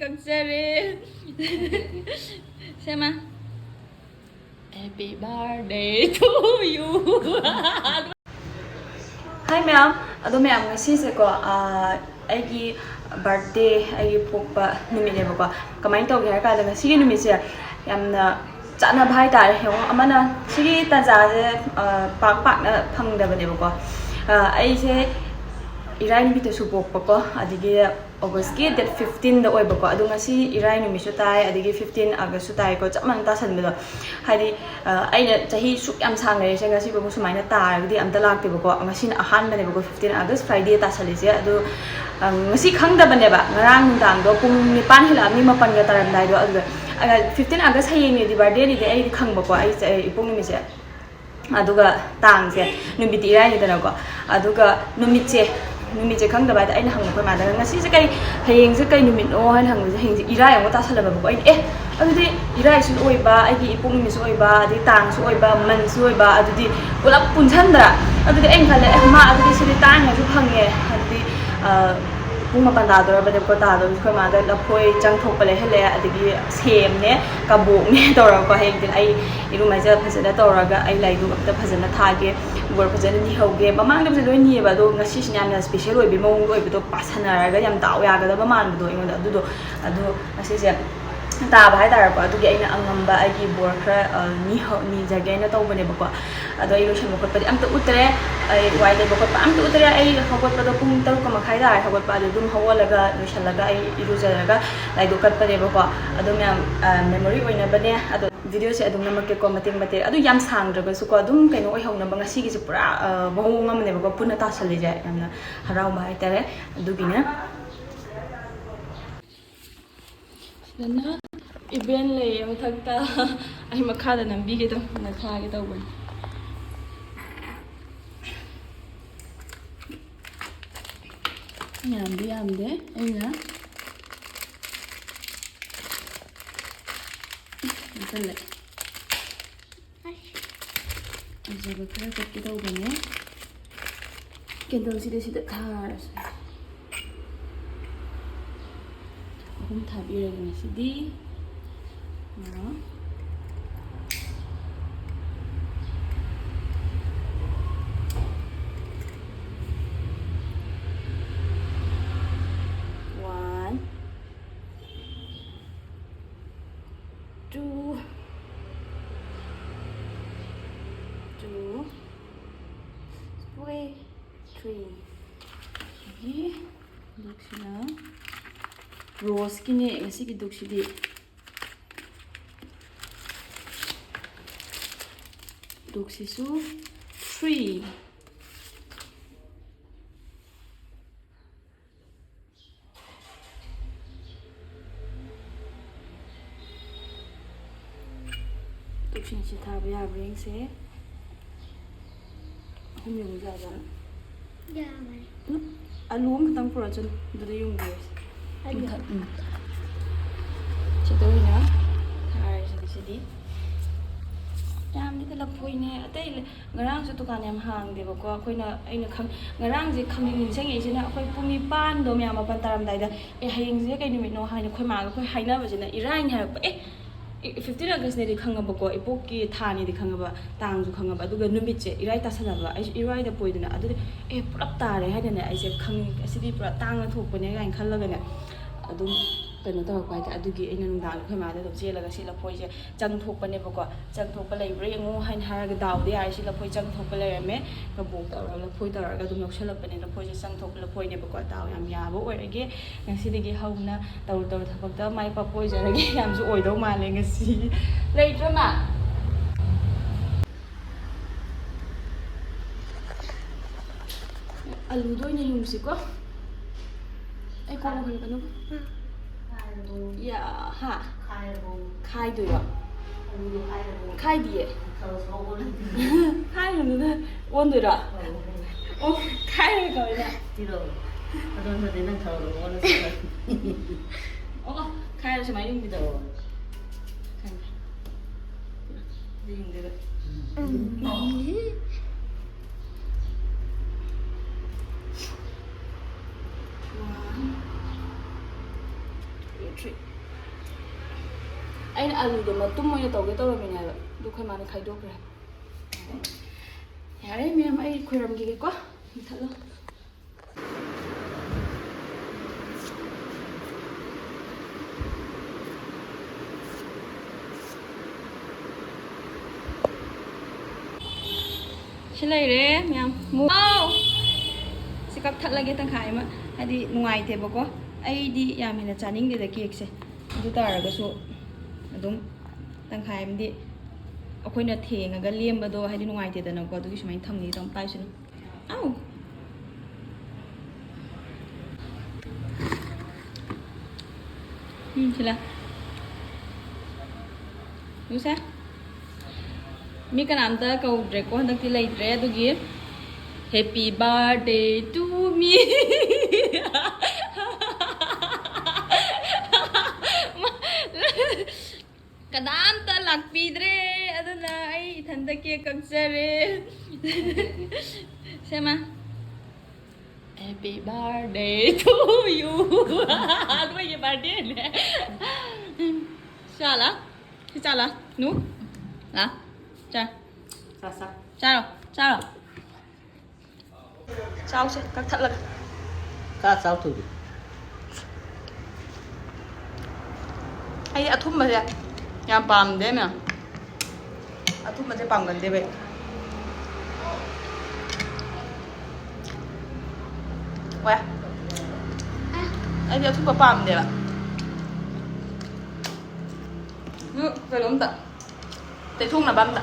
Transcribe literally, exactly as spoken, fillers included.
ꯀꯛꯆꯔꯦ꯫ ꯁꯦꯝꯃ꯫ Happy birthday to you. ꯍꯥꯏ ꯃꯌꯥꯝ꯫ ꯑꯗꯣ ꯃꯌꯥꯝ, ꯉꯁꯤꯁꯦꯀꯣ, ꯑꯥ, ꯑꯩꯒꯤ ꯕꯥꯔꯠꯗꯦ, ꯑꯩꯒꯤ ꯄꯣꯛꯄ ꯅꯨꯃꯤꯠꯅꯦꯕꯀꯣ꯫ ꯀꯃꯥꯏꯅ ꯇꯧꯒꯦ ꯍꯥꯏ ꯀꯥꯟꯗ, ꯉꯁꯤꯒꯤ ꯅꯨꯃꯤꯠꯁꯦ ꯌꯥꯝꯅ ꯆꯥꯟꯅꯕ ꯍꯥꯏꯇꯥꯔꯦ꯫ ꯌꯦꯡꯉꯣ, ꯑꯃꯅ ꯁꯤꯒꯤ ꯇꯥꯟꯖꯥꯁꯦ, ꯑꯥ, ꯄꯥꯛ ꯄꯥꯛꯅ ꯐꯪꯗꯕꯅꯦꯕꯀꯣ꯫ ꯑꯥ, ꯑꯩꯁꯦ ꯏꯔꯥꯏ ꯅꯨꯃꯤꯠꯇꯁꯨ ꯄꯣꯛꯄꯀꯣ, ꯑꯗꯒꯤ ꯑꯣꯒꯁꯀꯤ ꯗꯦꯠ ꯐꯤꯐꯇꯤꯟꯗ ꯑꯣꯏꯕꯀꯣ꯫ ꯑꯗꯣ ꯉꯁꯤ ꯏꯔꯥꯏ ꯅꯨꯃꯤꯠꯁꯨ ꯇꯥꯏ, ꯑꯗꯒꯤ ꯐꯤꯐꯇꯤꯟ ꯑꯥꯒꯁꯁꯨ ꯇꯥꯏꯀꯣ, ꯆꯞ ꯃꯥꯟꯅ ꯇꯥꯁꯟꯕꯗꯣ꯫ ꯍꯥꯏꯗꯤ, ꯑ, ꯑꯩꯅ ꯆꯍꯤ ꯁꯨꯛ ꯌꯥꯝ ꯁꯥꯡꯅ ꯂꯩꯔꯤꯁꯦ ꯉꯁꯤꯐꯥꯎꯕ ꯁꯨꯃꯥꯏꯅ ꯇꯥꯔꯒꯗꯤ ꯑꯝꯇ ꯂꯥꯛꯇꯦꯕꯀꯣ꯫ ꯉꯁꯤꯅ ꯑꯍꯥꯟꯕꯅꯦꯕꯀꯣ, ꯐꯤꯐꯇꯤꯟ ꯑꯥꯒꯁ ꯐ꯭ꯔꯥꯏꯗꯦ ꯇꯥꯁꯜꯂꯤꯁꯦ꯫ ꯑꯗꯣ, ꯑ, ꯉꯁꯤ ꯈꯪꯗꯕꯅꯦꯕ, ꯉꯔꯥꯡ ꯅꯨꯡꯗꯥꯡꯗꯣ ꯄꯨꯡ ꯅꯤꯄꯥꯟ ꯍꯦꯜꯂꯛꯑꯕꯅꯤ, ꯃꯥꯄꯟꯒ ꯇꯥꯔꯝꯗꯥꯏꯗꯣ꯫ ꯑꯗꯨꯗ, ꯑ, ꯐꯤꯐꯇꯤꯟ ꯑꯥꯒꯁ ꯍꯌꯦꯡꯅꯦꯗꯤ ꯕꯥꯔꯗꯦꯅꯤꯗꯤ ꯑꯩꯗꯤ ꯈꯪꯕꯀꯣ, ꯑꯩ ꯆ-, ꯏꯄꯣꯛ ꯅꯨꯃꯤꯠꯁꯦ꯫ ꯑꯗꯨꯒ ꯇꯥꯡꯁꯦ, ꯅꯨꯃꯤꯠꯇꯤ ꯏꯔꯥꯏꯅꯤꯗꯅꯀꯣ꯫ ꯑꯗꯨꯒ ꯅꯨꯃꯤꯠꯁꯦ, ꯅꯨꯃꯤꯠꯁꯦ ꯈꯪꯗꯕ ꯍꯥꯏꯗꯤ, ꯑꯩꯅ ꯍꯪꯕ ꯑꯩꯈꯣꯏ ꯃꯥꯗ, "ꯉꯁꯤꯁꯦ ꯀꯩ, ꯍꯌꯦꯡꯁꯦ ꯀꯩ ꯅꯨꯃꯤꯠꯅꯣ?" ꯍꯥꯏꯅ ꯍꯪꯕꯁꯦ, ꯍꯌꯦꯡꯁꯦ ꯏꯔꯥꯏ ꯑꯃꯨꯛ ꯇꯥꯁꯜꯂꯕꯀꯣ꯫ ꯑꯩꯅ, "ꯑꯦ, ꯑꯗꯨꯗꯤ ꯏꯔꯥꯏꯁꯨ ꯑꯣꯏꯕ, ꯑꯩꯒꯤ ꯏꯄꯣꯛ ꯅꯨꯃꯤꯠꯁꯨ ꯑꯣꯏꯕ, ꯑꯗꯩ ꯇꯥꯡꯁꯨ ꯑꯣꯏꯕ, ꯃꯟꯁꯨ ꯑꯣꯏꯕ, ꯑꯗꯨꯗꯤ ꯄꯨꯂꯞ ꯄꯨꯟꯁꯟꯗ꯭ꯔꯥ?" ꯑꯗꯨꯗꯤ ꯑꯩꯅ ꯈꯜꯂꯦ, "ꯑꯦ, ꯃꯥ ꯑꯗꯨꯗꯤ ꯁꯤꯗꯤ ꯇꯥꯡꯅꯁꯨ ꯐꯪꯉꯦ", ꯑꯗꯨꯗꯤ, ꯑ, ꯄꯨꯡ ꯃꯥꯄꯟ ꯇꯥꯗꯣꯔꯕꯅꯦꯕꯀꯣ꯫ ꯇꯥꯗꯣꯔꯕꯁꯦ ꯑꯩꯈꯣꯏ ꯃꯥꯗ ꯂꯐꯣꯏ ꯆꯪꯊꯣꯛꯄ ꯂꯩꯍꯜꯂꯦ, ꯑꯗꯒꯤ ꯁꯦꯝꯅꯦ, ꯀꯕꯣꯛꯅꯦ ꯇꯧꯔꯒꯀꯣ꯫ ꯍꯌꯦꯡꯗꯤ ꯑꯩ ꯏꯔꯨ ꯃꯥꯏꯖ ꯐꯖꯅ ꯇꯧꯔꯒ ꯑꯩ ꯂꯥꯏꯗꯨꯛ ꯑꯝꯇ ꯐꯖꯅ ꯊꯥꯒꯦ, ꯕꯣꯔ ꯐꯖꯅ ꯅꯤꯍꯧꯒꯦ꯫ ꯃꯃꯥꯡꯗꯕꯨꯗꯤ ꯂꯣꯏ ꯅꯤꯌꯦꯕ, ꯑꯗꯣ ꯉꯁꯤꯁꯤꯅ ꯌꯥꯝꯅ ꯁ꯭ꯄꯦꯁꯦꯜ ꯑꯣꯏꯕꯒꯤ ꯃꯑꯣꯡꯗ ꯑꯣꯏꯕꯗꯣ, ꯄꯥꯁꯟꯅꯔꯒ ꯌꯥꯝ ꯗꯥꯎ ꯌꯥꯒꯗꯕ ꯃꯥꯟꯕꯗꯣ ꯑꯩꯉꯣꯟꯗ꯫ ꯑꯗꯨꯗꯣ, ꯑꯗꯣ ꯉꯁꯤꯁꯦ ꯇꯥꯕ ꯍꯥꯏꯇꯥꯔꯦꯀꯣ꯫ ꯑꯗꯨꯒꯤ ꯑꯩꯅ ꯑꯉꯝꯕ ꯑꯩꯒꯤ ꯕꯣꯔ ꯈꯔ, ꯑ, ꯅꯤꯍꯧ-, ꯅꯤꯖꯒꯦꯅ ꯇꯧꯕꯅꯦꯕꯀꯣ꯫ ꯑꯗꯣ ꯑꯩ ꯂꯣꯏꯁꯟꯕ ꯈꯣꯠꯄꯗꯤ ꯑꯝꯇ ꯎꯠꯇ꯭ꯔꯦ, ꯑꯩ ꯋꯥꯏ ꯇꯩꯕ ꯈꯣꯠꯄ ꯑꯝꯇ ꯎꯠꯇ꯭ꯔꯦ꯫ ꯑꯩ ꯍꯧꯒꯠꯄꯗꯣ ꯄꯨꯡ ꯇꯔꯨꯛꯀ ꯃꯈꯥꯏ ꯇꯥꯔꯦ ꯍꯧꯒꯠꯄ꯫ ꯑꯗꯨ ꯑꯗꯨꯝ ꯍꯧꯒꯠꯂꯒ, ꯂꯣꯏꯁꯜꯂꯒ ꯑꯩ ꯏꯔꯨꯖꯔꯒ ꯂꯥꯏꯗꯨꯛ ꯀꯠꯄꯅꯦꯕꯀꯣ꯫ ꯑꯗꯣ ꯃꯌꯥꯝ, ꯑ, ꯃꯦꯃꯣꯔꯤ ꯑꯣꯏꯅꯕꯅꯦ꯫ ꯑꯗꯣ ꯚꯤꯗꯤꯑꯣꯁꯦ ꯑꯗꯨꯝ ꯅꯝꯃꯛꯀꯦꯀꯣ, ꯃꯇꯦꯛ ꯃꯇꯦꯛ꯫ ꯑꯗꯨ ꯌꯥꯝ ꯁꯥꯡꯗ꯭ꯔꯒꯁꯨꯀꯣ, ꯑꯗꯨꯝ ꯀꯩꯅꯣ ꯑꯣꯏꯍꯧꯅꯕ꯫ ꯉꯁꯤꯒꯤꯁꯦ ꯄꯨꯔꯥ, ꯑ, ꯃꯑꯣꯡ ꯑꯃꯅꯦꯕꯀꯣ, ꯄꯨꯟꯅ ꯇꯥꯁꯜꯂꯤꯁꯦ꯫ ꯌꯥꯝꯅ ꯍꯔꯥꯎꯕ ꯍꯥꯏꯇꯥꯔꯦ꯫ ꯑꯗꯨꯒꯤꯅꯦ꯫ ꯁꯤꯗꯅ ꯏꯚꯦꯟ ꯂꯩꯌꯦ ꯃꯊꯛꯇ꯫ ꯑꯩ ꯃꯈꯥꯗ ꯅꯝꯕꯤꯒꯦ ꯇꯧꯕꯅ ꯊꯥꯒꯦ ꯇꯧꯕꯅꯤ꯫ ꯌꯥꯝꯗꯤ ꯌꯥꯝꯗꯦ, ꯑꯩꯅ ꯅꯝꯁꯜꯂꯦ꯫ ꯐꯖꯕ ꯈꯔ ꯆꯠꯀꯦ ꯇꯧꯕꯅꯦ꯫ ꯀꯦꯟꯗꯜꯁꯤꯗ ꯁꯤꯗ ꯊꯥꯔꯁꯦ꯫ ꯑꯍꯨꯝ ꯊꯥꯕꯤꯔꯒꯦ ꯉꯁꯤꯗꯤ꯫ ꯑ, one, two, two, three, three. ꯑꯗꯒꯤ ꯍꯟꯗꯛꯁꯤꯅ ꯔꯣꯁꯀꯤꯅꯦ ꯉꯁꯤꯒꯤ ꯗꯨꯛꯁꯤꯗꯤ꯫ ꯗꯨꯛꯁꯤꯁꯨ three꯫ ꯗꯨꯛꯁꯤꯡꯁꯤ ꯊꯥꯕ ꯌꯥꯕ꯭ꯔꯥ ꯌꯦꯡꯁꯦ꯫ ꯑꯍꯨꯝ ꯌꯨꯡꯖꯥꯠꯂ? ꯌꯥꯕꯅꯦ꯫ ꯎꯝ, ꯑꯂꯨ ꯑꯃꯈꯛꯇꯪ ꯄꯨꯔꯛꯑꯣ, ꯆꯠꯂꯨ꯫ ꯑꯗꯨꯗ ꯌꯨꯡꯕꯤꯔꯁꯤ꯫ ꯑꯂꯨ꯫ ꯃꯨꯊꯠ-, ꯎꯝ꯫ ꯁꯤꯗ ꯑꯣꯏꯅ ꯊꯥꯔꯁꯤ ꯉꯁꯤꯗꯤ꯫ ꯌꯥꯝꯗꯦꯗ, ꯂꯐꯣꯏꯅꯦ꯫ ꯑꯇꯩ ꯂ-, ꯉꯔꯥꯡꯁꯨ ꯗꯨꯀꯥꯟ ꯌꯥꯝ ꯍꯥꯡꯗꯦꯕꯀꯣ꯫ ꯑꯩꯈꯣꯏꯅ, ꯑꯩꯅ ꯈꯪ-, ꯉꯔꯥꯡꯁꯦ ꯈꯪꯅꯤꯡ ꯅꯤꯡꯁꯤꯡꯉꯛꯏꯁꯤꯅ, ꯑꯩꯈꯣꯏ ꯄꯨꯡ ꯅꯤꯄꯥꯟꯗꯣ ꯃꯌꯥꯝ ꯃꯥꯄꯟ ꯇꯥꯔꯝꯗꯥꯏꯗ, "ꯑꯦ, ꯍꯌꯦꯡꯁꯦ ꯀꯩ ꯅꯨꯃꯤꯠꯅꯣ?" ꯍꯥꯏꯅ ꯑꯩꯈꯣꯏ ꯃꯥꯒ ꯑꯩꯈꯣꯏ ꯍꯥꯏꯅꯕꯁꯤꯅ ꯏꯔꯥꯏꯅꯤ ꯍꯥꯏꯔꯛꯄ꯫ ꯑꯦ, ꯐꯤꯐꯇꯤꯟ ꯑꯥꯒꯁꯅꯦꯗꯤ ꯈꯪꯉꯕꯀꯣ, ꯏꯄꯣꯛꯀꯤ ꯊꯥꯅꯦꯗꯤ ꯈꯪꯉꯕ, ꯇꯥꯡꯁꯨ ꯈꯪꯉꯕ, ꯑꯗꯨꯒ ꯅꯨꯃꯤꯠꯁꯦ ꯏꯔꯥꯏ ꯇꯥꯁꯜꯂꯕ꯫ ꯑꯩꯁꯨ ꯏꯔꯥꯏꯗ ꯄꯣꯛꯏꯗꯅ, ꯑꯗꯨꯗꯤ "ꯑꯦ, ꯄꯨꯂꯞ ꯇꯥꯔꯦ" ꯍꯥꯏꯗꯅꯦ, ꯑꯩꯁꯦ ꯈꯪ-, ꯑꯁꯤꯗꯤ ꯄꯨꯔꯥ ꯇꯥꯡꯅ ꯊꯣꯛꯄꯅꯦ ꯀꯥꯏꯅ ꯈꯜꯂꯒꯅꯦ, ꯑꯗꯨꯝ ꯀꯩꯅꯣ ꯇꯧꯔꯛꯄ ꯍꯥꯏꯇꯥꯔꯦ꯫ ꯑꯗꯨꯒꯤ ꯑꯩꯅ ꯅꯨꯡꯗꯥꯡꯗ ꯑꯩꯈꯣꯏ ꯃꯥꯗ ꯑꯗꯨꯝ ꯆꯦꯜꯂꯒ ꯁꯤ ꯂꯐꯣꯏꯁꯦ ꯆꯪ ꯊꯣꯛꯄꯅꯦꯕꯀꯣ, ꯆꯪ ꯊꯣꯛꯄ ꯂꯩꯕ꯭ꯔꯥ ꯌꯦꯡꯉꯨ ꯍꯥꯏꯅ ꯍꯥꯏꯔꯒ, ꯗꯥꯎꯗꯤ ꯌꯥꯔꯦ, ꯁꯤ ꯂꯐꯣꯏ ꯆꯪ ꯊꯣꯛꯄ ꯂꯩꯔꯝꯃꯦ꯫ ꯀꯕꯣꯛ ꯇꯧꯔꯒ, ꯂꯐꯣꯏ ꯇꯧꯔꯒ ꯑꯗꯨꯝ ꯂꯧꯁꯜꯂꯛꯄꯅꯦ꯫ ꯂꯐꯣꯏꯁꯦ ꯆꯪ ꯊꯣꯛꯄ ꯂꯐꯣꯏꯅꯦꯕꯀꯣ꯫ ꯗꯥꯎ ꯌꯥꯝ ꯌꯥꯕ ꯑꯣꯏꯔꯒꯦ꯫ ꯉꯁꯤꯗꯒꯤ ꯍꯧꯅ ꯇꯧꯔꯨ ꯇꯧꯔꯨ ꯊꯕꯛꯇ ꯃꯥꯏ ꯄꯥꯛꯄ ꯑꯣꯏꯖꯔꯒꯦ꯫ ꯌꯥꯝꯁꯨ ꯑꯣꯏꯗꯧ ꯃꯥꯜꯂꯦ ꯉꯁꯤ꯫ ꯂꯩꯇ꯭ꯔꯃ? ꯑꯂꯨꯗ ꯑꯣꯏꯅ ꯌꯨꯡꯁꯤꯀꯣ꯫ ꯑꯩ ꯀꯣꯟ ꯍꯣꯟꯒꯅꯨ꯫ ꯌꯥ, ꯍꯥ? ꯈꯥꯏꯗꯣꯏꯔꯣ? ꯈꯥꯏꯔꯨꯅꯨꯗ꯫ ꯑꯣꯟꯗꯣꯏꯔꯣ? ꯑꯣ, ꯈꯥꯏꯔꯣꯏ ꯀꯃꯥꯏꯅ? ꯑꯣ, ꯈꯥꯏꯔ ꯁꯨꯃꯥꯏꯅ ꯌꯨꯡꯕꯤꯗꯣ꯫ ꯈꯪꯉꯦ꯫ ꯑꯗꯨ ꯌꯨꯡꯗꯣꯏꯕ꯫ One, two, ꯑꯩꯅ ꯑꯂꯨꯗꯣ ꯃꯇꯨꯝ ꯑꯣꯏꯅ ꯇꯧꯒꯦ ꯇꯧꯔꯝꯃꯤꯅꯦ ꯍꯥꯏꯕ, ꯑꯗꯨ ꯑꯩꯈꯣꯏ ꯃꯥꯅ ꯈꯥꯏꯗꯣꯛꯈ꯭ꯔꯦ꯫ ꯌꯥꯔꯦ ꯃꯌꯥꯝ, ꯑꯩ ꯈꯣꯏꯔꯝꯈꯤꯒꯦꯀꯣ꯫ ꯃꯨꯊꯠꯂꯣ꯫ ꯁꯤ ꯂꯩꯔꯦ ꯃꯌꯥꯝ꯫ ꯃꯨ-, ꯑꯥꯎ! ꯁꯤ ꯀꯛꯊꯠꯂꯒꯦ ꯇꯪꯈꯥꯏ ꯑꯃ꯫ ꯍꯥꯏꯗꯤ ꯅꯨꯡꯉꯥꯏꯇꯦꯕꯀꯣ꯫ ꯑꯩꯗꯤ ꯌꯥꯝ ꯍꯦꯟꯅ ꯆꯥꯅꯤꯡꯗꯦꯗ ꯀꯦꯛꯁꯦ꯫ ꯑꯗꯨ ꯇꯥꯔꯒꯁꯨ ꯑꯗꯨꯝ ꯇꯪꯈꯥꯏ ꯑꯃꯗꯤ ꯑꯩꯈꯣꯏꯅ ꯊꯦꯡꯉꯒ ꯂꯦꯝꯕꯗꯣ ꯍꯥꯏꯗꯤ ꯅꯨꯡꯉꯥꯏꯇꯦꯗꯅꯀꯣ꯫ ꯑꯗꯨꯒꯤ ꯁꯨꯃꯥꯏꯅ ꯊꯝꯅꯤꯗꯣ ꯑꯃ ꯄꯥꯏꯁꯅꯨ꯫ ꯑꯥꯎ! ꯎꯝ, ꯁꯤꯂꯥ꯫ ꯎꯁꯦ꯫ ꯃꯤ ꯀꯅꯥꯝꯇ ꯀꯧꯗ꯭ꯔꯦꯀꯣ, ꯍꯟꯗꯛꯇꯤ ꯂꯩꯇ꯭ꯔꯦ꯫ ꯑꯗꯨꯒꯤ Happy birthday to me꯫ ꯀꯅꯥꯝꯇ ꯂꯥꯛꯄꯤꯗ꯭ꯔꯦ, ꯑꯗꯨꯅ ꯑꯩ ꯏꯊꯟꯇ cake ꯀꯛꯆꯔꯦ꯫ ꯁꯦꯃ꯫ Happy birthday to you꯫ ꯅꯣꯏꯒꯤ birthdayꯅꯦ꯫ ꯆꯥꯂꯥ? ꯁꯤ ꯆꯥꯂꯥ? ꯅꯨ? ꯂꯥ? ꯆꯥ꯫ ꯆꯥ, ꯆꯥ꯫ ꯆꯥꯔꯣ, ꯆꯥꯔꯣ꯫ ꯆꯥꯎꯁꯦ, ꯀꯛꯊꯠꯂꯒ꯫ ꯆꯥ, ꯆꯥꯎ ꯊꯨꯕꯤ꯫ ꯑꯩ ꯑꯊꯨꯝꯕꯁꯦ ꯌꯥꯝ ꯄꯥꯝꯗꯦ, ꯃꯌꯥꯝ꯫ ꯑꯊꯨꯝꯕꯁꯦ ꯄꯥꯝꯒꯟꯗꯦꯕ ꯑꯩ꯫ ꯋꯥ꯫ ꯑꯩꯗꯤ ꯑꯊꯨꯝꯕ ꯄꯥꯝꯗꯦꯕ꯫ ꯎꯝ, ꯀꯩꯅꯣꯝꯇ꯫ ꯇꯩꯊꯣꯛꯅꯕ ꯑꯝꯇ꯫